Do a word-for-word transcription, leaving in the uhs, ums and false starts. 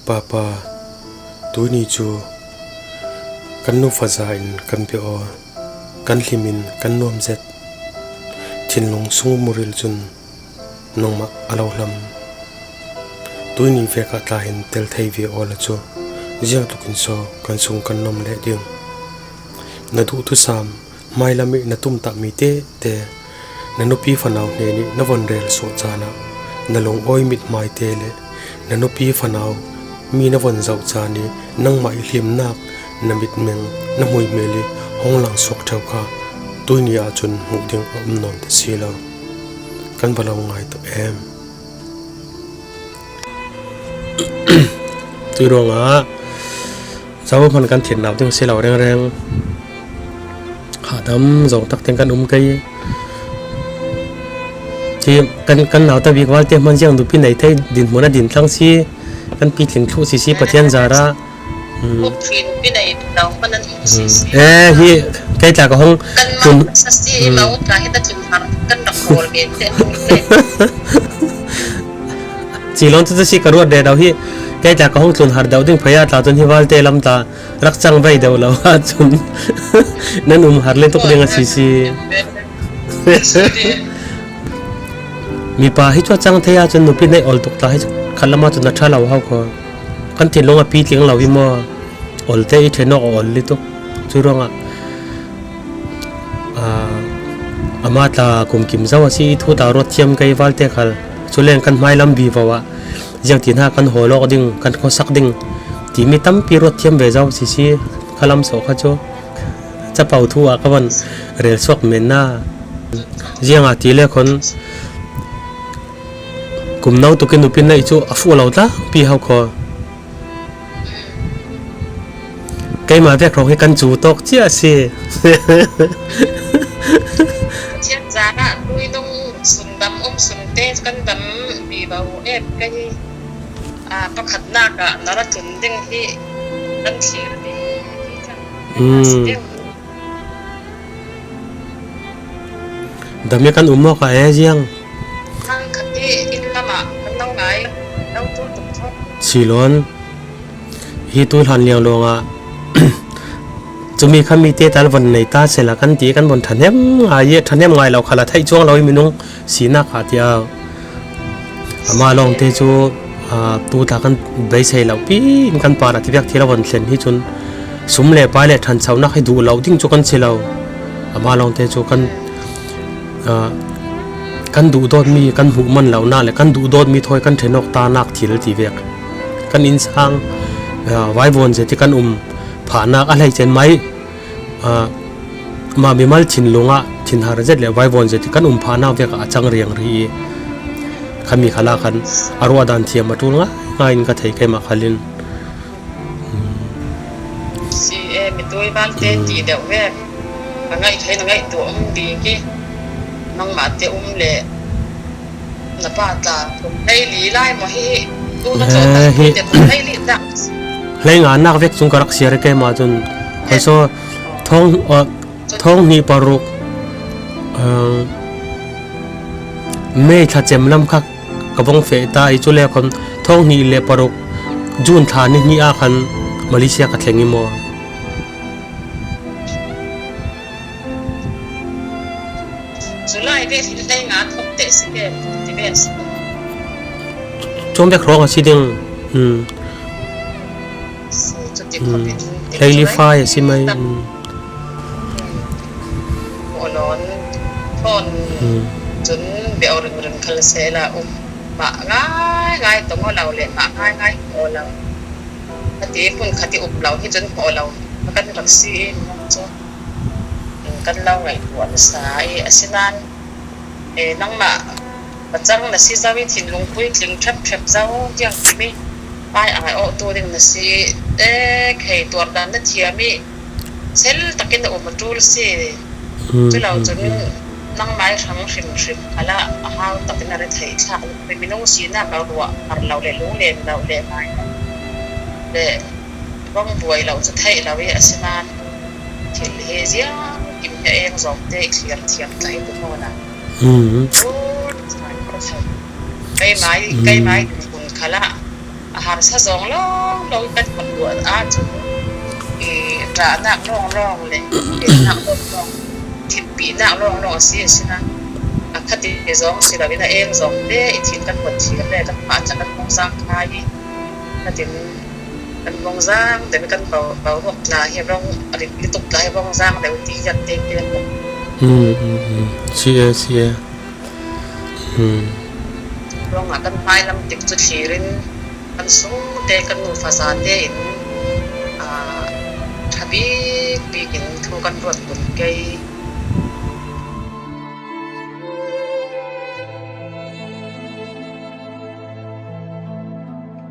Papa, tuini chu kan nufa za in kan pe aw, kan hlim in kan nuam zet. Thinlung sung muril chun nangmah a lo hlam. Tuini vek ah tla hin tel thei ve aw la chu, ziang tuk in saw kan sung kan nuam leh ding. Na duh thusam, hmailam ih na tumtah mi tete, na nupi fanau hnen ih na von rel suah caan ah na lungawi mithmai te le na nupi fanau mi na von zoh caan ih nangmah ih hlimnak na mitmeng na hmuihmel ih hong langsuak ṭheu kha tuini ahcun hmuh ding a um nawn ti si lo. Kan va lo ngai tuah em. Cuih ruangah zohman kan thinau ding si lo rengreng. Hahdam zong tak teng kan um kei. Hi kan, kan nauta bik valte hman ziang dupi nei thei dinhmun a din tlang si. Kan pitling thluh sisi Pathian zarah. Hmm. Kawk ṭhin pi nei lo hman an um sisi. Eh, hi kei tla ka hong kan tlun, mang sa si, hmm, lo tla hi na tlun har kan rak kawl ve te. Ci lawng cu si ka ruat rero hi. Kei tla ka hong tlun har deuh ding phei ah tla cun hi valte lam tla rak cang vei deuh lo ahcun nan um har le tuk ding a si si. Mipa hi cu a cang thei ahcun nupi neih ol tuk tla hi cu khat lam ahcun a ṭha lo hau kho. Kan thinlung a pitling lo i maw? Olte i ṭhen awk a ol li tuk. Cu ruangah, aa, amah tla kumkim zo a si i thu tla ruat thiam kei valte khal. Culeng kan hmailam vivo ah ziangtin ha kan hawl awk ding, kan khuasak ding timi tampi ruat thiam ve zo sisi khalam sawh kha cu. Capo thu ah ka van rel suak men na. Ziangah ti le khon kum no tukin nupi neih cu a fuh lo tla pi hau kho. Keimah vek hrawng hi kan cu tawk cia a si. Pathian zarah tuinung sundam um sunte kan dam vivo em ka hi. Aa, pakhatnak ah na ra tlun ding hi kan thlir ding hi kan, mm, si ding. Dam i kan um awk a e ziang. Hang khat i inn lamah kan lo ngai, lo tul tuk thawk. Si lawn. Hi tu hlan liang lawngah cumi kha mi te tal von nei ta sela kan ti kan von ṭhahnem ngai i ṭhahnem ngai lo khala theih cuang lo i minung sinak kha tiau. Amah lawngte cu, aa, tu tla kan beisei lo pi in kan parah tivek thil a von thlen hi cun sum le pai le ṭhanchonak hi duh lo ding cu kan si lo. Amah lawngte cu kan, aa, kan duhdawtmi kan hmuh man lonak le kan duhdawtmi thawi kan ṭhen awk tanak thil tivek kan innsang, aa, vaivuan zet i kan um phahnak a hleice mai, aa, mah mimal thinlung ah thinhar zet le vaivuan zet i kan um phahnak vek ah a cang riangri i khami khalah khan a ruah dan thiam a ṭul ngaingai in ka thei keimah khalin. Si e, mitui valte, mm, ti deuh vek. Ka ngaih thei na ngaihtuah um bik i nangmah te um le na pa tla kum hleili lai maw hi? Tu na, eh, tlawmte hi kum hleili dah. Hleinganak vek cung ka rak siar i keimah cun, eh, khuasaw thawng, ah, thawng hnih paruk, ah, May thla cem lam kha ka vong feh ta i, cu le khon thawng hnih le paruk June thla ni hnih ah khan Malaysia ka thleng i maw? July ve thil hleinga thawk teh si ve, ti ve si. Cuang vek hrawng a si ding. Hmm. Si, cuti, hmm, khawpin hleili fai a si mai. Hmm. Awlawn thawn, hmm, cun bia aw ringring khal sehla um. Mah ngaingai tong aw lo le, mah ngaingai aw lo. Khati hmun khati um lo hi cun aw lo. A kan rak si i cu. Kan lo ngaihtuah nasa i, asinain, eh, nangmah pacang na si zo i thinlung puitling ṭhepṭhep zo tiang timi pai a ngai awhtu ding na si i, eh, khei tuar dan na thiam i, sel takin a um a ṭul si. Hmm, cu lo cun, hmm, nangmah i hrang hrimhrim khalah a hau takin a retheih thlak lo. Minung sinak a ruah har lo le, lunglen lo le, ngai lo le, vong buai lo cu theih lo i, asinain thil hi ziang kim hi a eng zawngte i thlir thiam tla hi tu hna. Hmm. Keimah i, hmm, keimah i dungkun khalah a harsa zawng lawng lawng i kan hmang luat a chu, i, rahnak lawng lawng le, i, nak lawng lawng, thimpinak lawng lawng a si a sin a, a khati zawng si lo in a eng zawng te i thin kan huat thir le kan pah tla kan hmang zang kha i, khatin kan hmang zang te kan bau, bau ruak tla hi rong, a rit lutuk tla hi rong zang deuh ti hian te te. Hmm, hmm, hmm. Si e, si e. Hmm. Ruangah kan hmai lam tik chu thlirin kan sungte kan nufa zate in, ah, ṭha bik bikin thu kan ruat tum kei.